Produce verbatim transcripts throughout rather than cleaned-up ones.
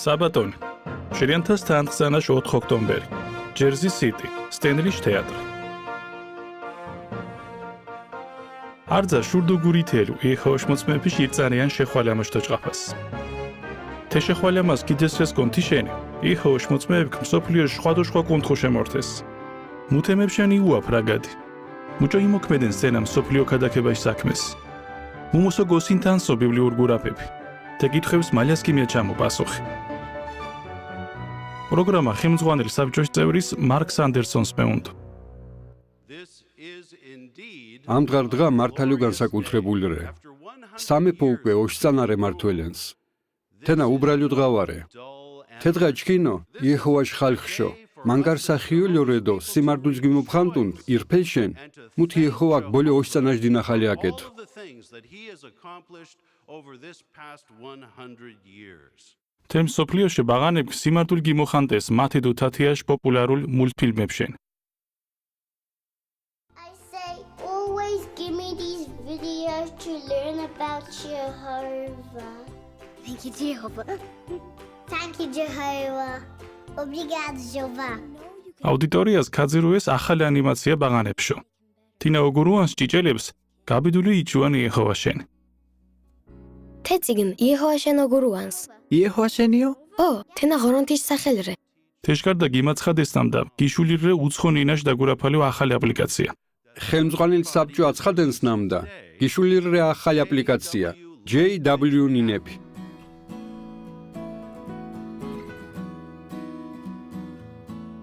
საბატონი. ჟირიანთას თანხსანაშ ოთხ ოქტომბერი. ჯერზი სიტი, სტენლის თეატრი. არძა შურდუ გურითელუ იეჰოვას მოწმეფიშ ირწანიან შეხვალამაშ დაჭყაფას. თე შეხვალამას გიძესეს გონთიშენი, იეჰოვას მოწმეებქ მსოფლიოშ ხვადოშ ხვაკუნთხუ შემორთეს. მუთემებშენი უაფ რაგადი. მუჭო იმოქმედენ სცენა მსოფლიო ქადაქებაშ საქმეს. მუმოსო გოსინთანსო ბიბლიურ გურაფები. თე კითხვებს მალას კიმია ჩამო პასუხი. პროგრამა ხელმძღვანელ საბჭოს წევრის მარკ სანდერსონს მეუნდ. ამ დღარ დღა მართალო განსაკუთრებულრე. სამეფო უკვე ოშცანარე მართველენს. თენა უბრალო დღა ვარე. თე დღა ჩქინო, იეჰოვაშ ხალხშო. მანგარ სახიოლო რედო, სიმარდულს გიმოფხანტუნ, ირფელშენ, მუთ იეჰოვაკ ბოლო ოშცანაშ დინახალი აკეთ. თემ სოფლიოშე ბაღანებქ სიმარდულ გიმოხანტეს მათე დუთათიაშ პოპულარულ მულტფილმებშენ. I say always give me these videos to learn about Jehovah. Thank you, Jehovah. Thank you, Jehovah. Obrigado, Jeová. აუდიტორიას ქაძირუეს ახალი ანიმაცია ბაღანებშო. თინა ოგურუანს ჭიჭელებს, გაბიდული იჩუან იეჰოვაშენ. თეციგნ იეჰოვაშენ ოგურუანს. იეჰოვაშენიო? ო, თენა ღორონთიშ სახელრე. თეშკარდა გიმაცხადესნამდა გიშულირე უცხო ნინაშ დაგურაფალიო ახალი აპლიკაცია. ხელმძღვანელ საბჭო აცხადენსნამდა გიშულირე ახალი აპლიკაცია ჯეი დაბლიუ ნინები.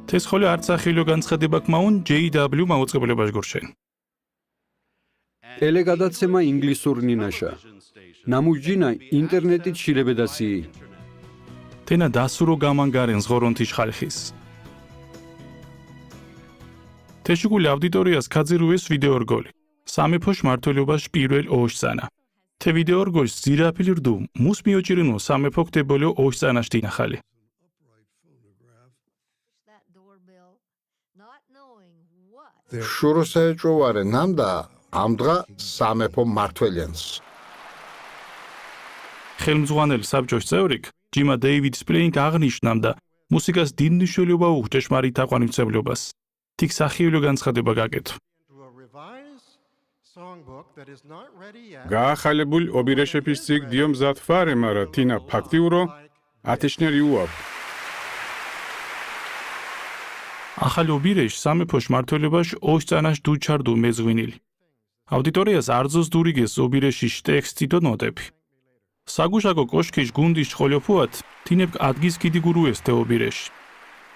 თესხოლე არც ახილიო განცხადება კმაუნ ჯეი დაბლიუ მაუწყებლობაშ გორშენ. ელე გადაცემა ინგლისურ ნინაშა. ნამუჯინა ინტერნეტით შილებედასიი. თენა დასურო გამანგარენ ზღორონთიშ ხალხის. თეშიკული ავდიტორიას ქაძირუეს ვიდეო რგოლი. სამეფოშ მმართველობაში პირველ ოშცანა. თე ვიდეო რგოლს ზირაფილ რდუ მუს მიოჭირინო სამეფო ქდებოლიო ოშცანაშ დინახალი. შუროსა ეჭვოვარე ნამდა ამდღა სამეფო მმართველენს. ხელმძღვანელ საბჭოს წევრიკ ჯიმა დეივიდ სპლეინკ აღნიშნამდა, მუსიკას დიდ ნიშნულობა უხ ჭეშმარიტ თაყვანისმცემლობას. თიქ სახიულო განცხადება გაკეთო. გაახალებულ ობირეშეფის ციგ დიო მზად ვარე, მარა თინა ფაქტიურო ათეშნერი უაფ. ახალ ობირეშ სამეფოშ მმართველობაში ოშ წანაშ დუჩარდუ მეძღვინილი. ავდიტორიას არძოს დურიგეს ობირეშის ტექსტი დო ნოტები. საგუშაგო კოშკიშ გუნდიშ ყოლოფუათ თინებკ ადგის კიდიგურუეს თე ობირეშ.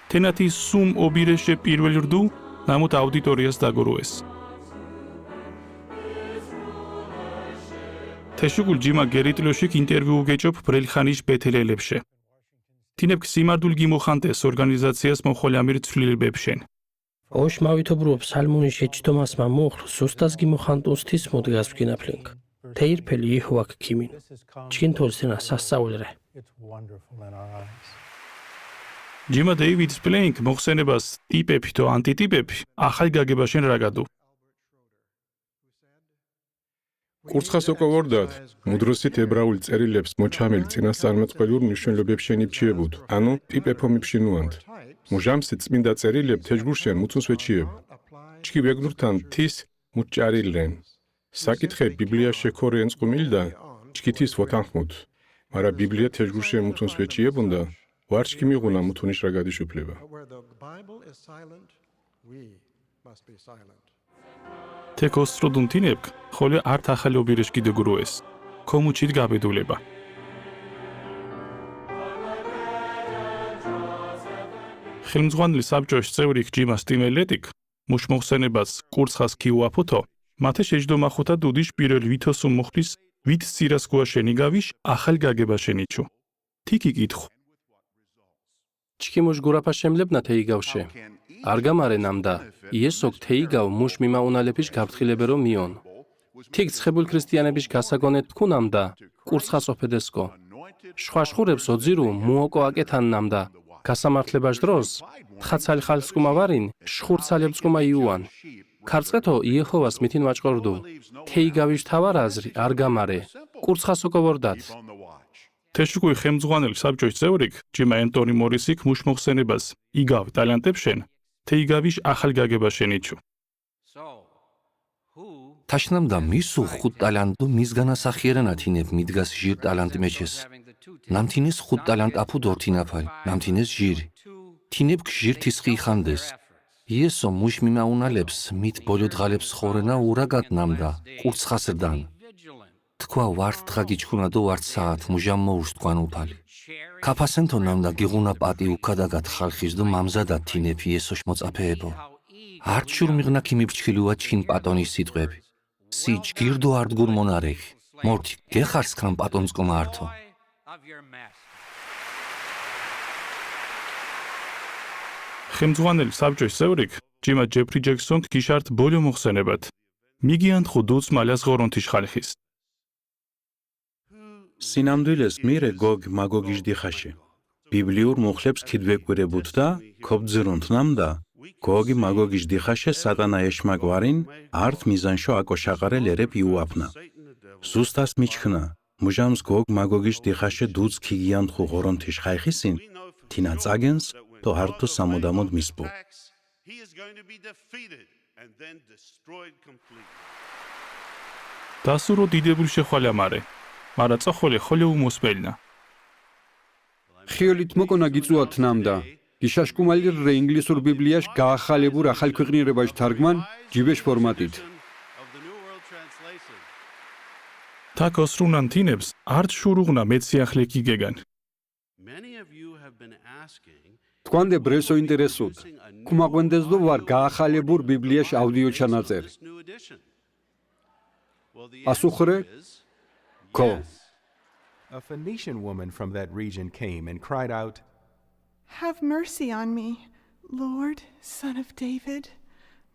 თენათი სუმ ობირეშე პირველ რდუ ნამუთ ავდიტორიას დაგურუეს. თეშუკულ ჯიმა გერიტლოშიკ ინტერვიუ გეჭოფ ბრელხანიშ ბეთელელებში. თინებკ სიმარდულ გიმოხანტეს ორგანიზაციას მოხოლამირ ცვლილებებშენ. ოშ მავითობრუობ სალმუნიშ ეჩდომასმა მუხლ სუსტას გიმოხანტუნს თის მოდგას ვგინაფლინკ. თეირფელი იჰოაქ ქიმინ. ჩქინ თოლს თენა სასწაულრე. ჯიმა დეივიდ სპლეინკ მოხსენებას ტიპები თო ანტიტიპები ახალ გაგებაშენ რაგადუ. კურცხას ოკოვორდათ, მუდროსით ებრაულ წერილებს მოჩამილ წინასწარმეტყველურ ნიშნულობებშენ იბჩიებუდ, ანუ ტიპეფო მიბშინუანთ. მუჟამსი წმინდა წერილებ თეჯგურშენ მუცუნს ვეჩიებ. ჩქი ვეგნურთან თის მუჭაილრენ. საკითხე ბიბლია შექორე ენწყუმილდა, ჩქი თის ვოთანხმუდ. მარა ბიბლია თეჯგურშენ მუცუნს ვეჩიებუნდა, ვარჩ ქიმიღუნა მუცუნიშ რაგადის უფლება. თე გოსწრუდუნ თინებკ, ხოლე ართ ახალი ობირეშ კიდე გურუეს. ქომუჩით გაბედულება. ხელმძღვანელი საბჭოს წევრიქ ჯიმას ტიმელეტიკ, მუშ მოხსენებას კურცხას ქიუაფუთო, მათე შეჯდომახუთა დუდიშ პირველ ვითოსუ მუხლის ვით სირას გუაშენი გავიშ ახალ გაგებაშენიჩუ. თიკი კითხ. ჩქიმუშ გურაფა შემლებნა თეიგავშე. არ გამარენამდა, იესოკ თეიგავ მუშ მიმაუნალეფიშ გაფრთხილებერო მიონ. თიქ ცხებულ ქრისტიანების გასაგონეთ თქუნამდა, კურცხას ოფედესკო. შვაშხურებს ოძირუ მუოკო აკეთანნამდა, გასამართლებაშ დროს, თხაცალ ხალსკუმა ვარინ, შვხურცალებსკუმა იუან. ქარწყეთო იეჰოვას მითინ ვაჭყორდუ. თეიგავის თავარ აზრი არ გამარე. კურცხას ოკოვორდათ. თეშუკუი ხელმძღვანელ საბჭოშ წევრიკ, ჯიმა ენტონი მორისიკ მუშ მოხსენებას იგავ ტალანტებშენ, თე იგავიშ ახალ გაგებაშენ იჩუ. თაშნამდა მისუ ხუთ ტალანტ დო მის განასახიერენა თინეფ მიდგას ჟირ ტალანტ მეჩეს. ნამთინეს ხუთ ტალანტ აფუდ ორ თინაფალი, ნამთინეს ჟირი. თინეფ ჟირ თის ხი ხანდეს. იესო მუშ მიმაუნალეფს მით ბოლო დღალეფს ܚორენა ურაგად ნამდა, კურცხასრდან. თქვა ვართ დღა გიჩქუნა დო ვართ საათ მუჟამ მოუშ თქვან უფალი. ქაფასენთო ნამდა გიღუნა პატი უქადაგად ხალხის დო მამზადათ თინეფ იესოშ მოწაფეებო. ართშურ მიღნა ქიმიბჩქილუა ჩქინ პატონის სიტყვები. სი ჯგირ დო არდგურ მონარეხი, მორთი გეხარს ქან პატონს კომა ართო. ხელმძღვანელ საბჭოშ წევრიკ, ჯიმა ჯეფრი ჯექსონ გიშართ ბოლო მოხსენებათ. მიგიანთხუ დუც მალას ღორონთიშ ხალხის. სინამდვილეს მირე გოგ მაგოგიშ დიხაშე. ბიბლიურ მუხლებს ქიდვეკვირებუთ და ქობძირუნთ ნამდა, გოგი მაგოგიშ დიხაშე სატანა ეშმაკ ვარინ, არტ მიზანშო აკოშაყარე ლერეფ იუაფნა. ზუსტას მიჩქნა, მუჟამს გოგ მაგოგიშ დიხაშე დუც ქიგიანთხუ ღორონთიშ ხაიხისინ, თინა წაგენს, თო არტ თო სამუდამოდ მისპუ. He is going to be defeated and then destroyed completely. დასურო დიდებულ შეხვალამარე, მარა წოხოლე ხოლე უმოსმელნა. ხიოლით მოკონა გიწუათ ნამდა. გიშაშკუმალი რე ინგლისურ ბიბლიაშ გაახალებურ ახალ ქვეყნიერებაშ თარგმან ჯიბეშ ფორმატით. Of the New World Translation. თაქ ოსრუნან თინებს არტ შურუღნა მეციახლე გიგეგან. Many of you have been asking, თქვანდე ბრესო ინტერესოთ, ქუმაყვენდეს დო ვარ გაახალებურ ბიბლიაშ აუდიო ჩანაწერი. This new edition. Well, the ასუხრე? Answer is, ხო. Yes. A Phoenician woman from that region came and cried out, "Have mercy on me, Lord, Son of David.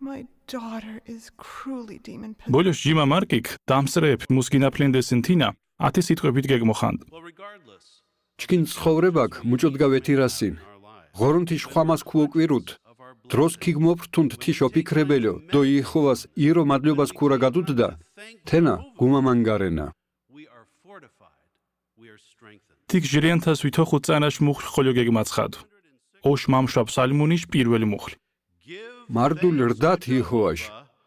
My daughter is cruelly demon possessed." ბოლოს ჟიმა მარკიკ დამსრეებ მუსკინა ფლენდესინ თინა, ათი სიტყვებით გეგმოხანდ. Well, regardless, ჩქინ ცხოვრებაქ მუჭოდგა ვეთირასინ. ღორონთიშ ხვამას ქუოკვირუთ, დროს ქიგმოფრთუნთ თიშ ოფიქრებელო, დო იეჰოვას ირო მადლობას ქურა გადუდ და თენა გუმამანგარენა. თიქ ჟირიანთას ვითოხუ წანაშ მუხლ ხოლო გეგმაცხადუ. ოშ მამშვა ფსალმუნიშ პირველ მუხლ. მარდულ რდათ იეჰოვაშ,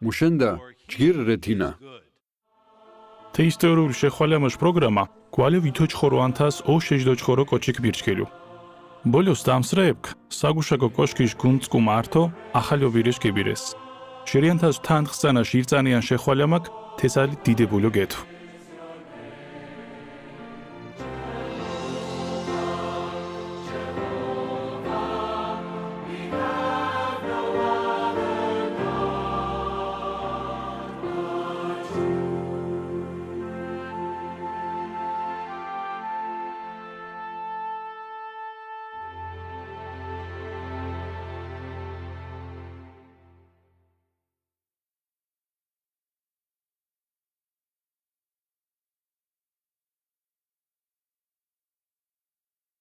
მუშენდა ჯგირ რე თინა. თე ისტორიულ შეხვალამაშ პროგრამა გვალე ვითოჩხორო ანთას ო შეჯდოჩხორო კოჩიქ ბირჩქილუ. ბოლოს დამსრეებქ საგუშაგო კოშკიშ გუნწკუ მართო ახალ ობირეშ გებირეს. ჟირიანთას თანხსანაშ ირწანიან შეხვალამაქ თესალი დიდებულო გეთუ.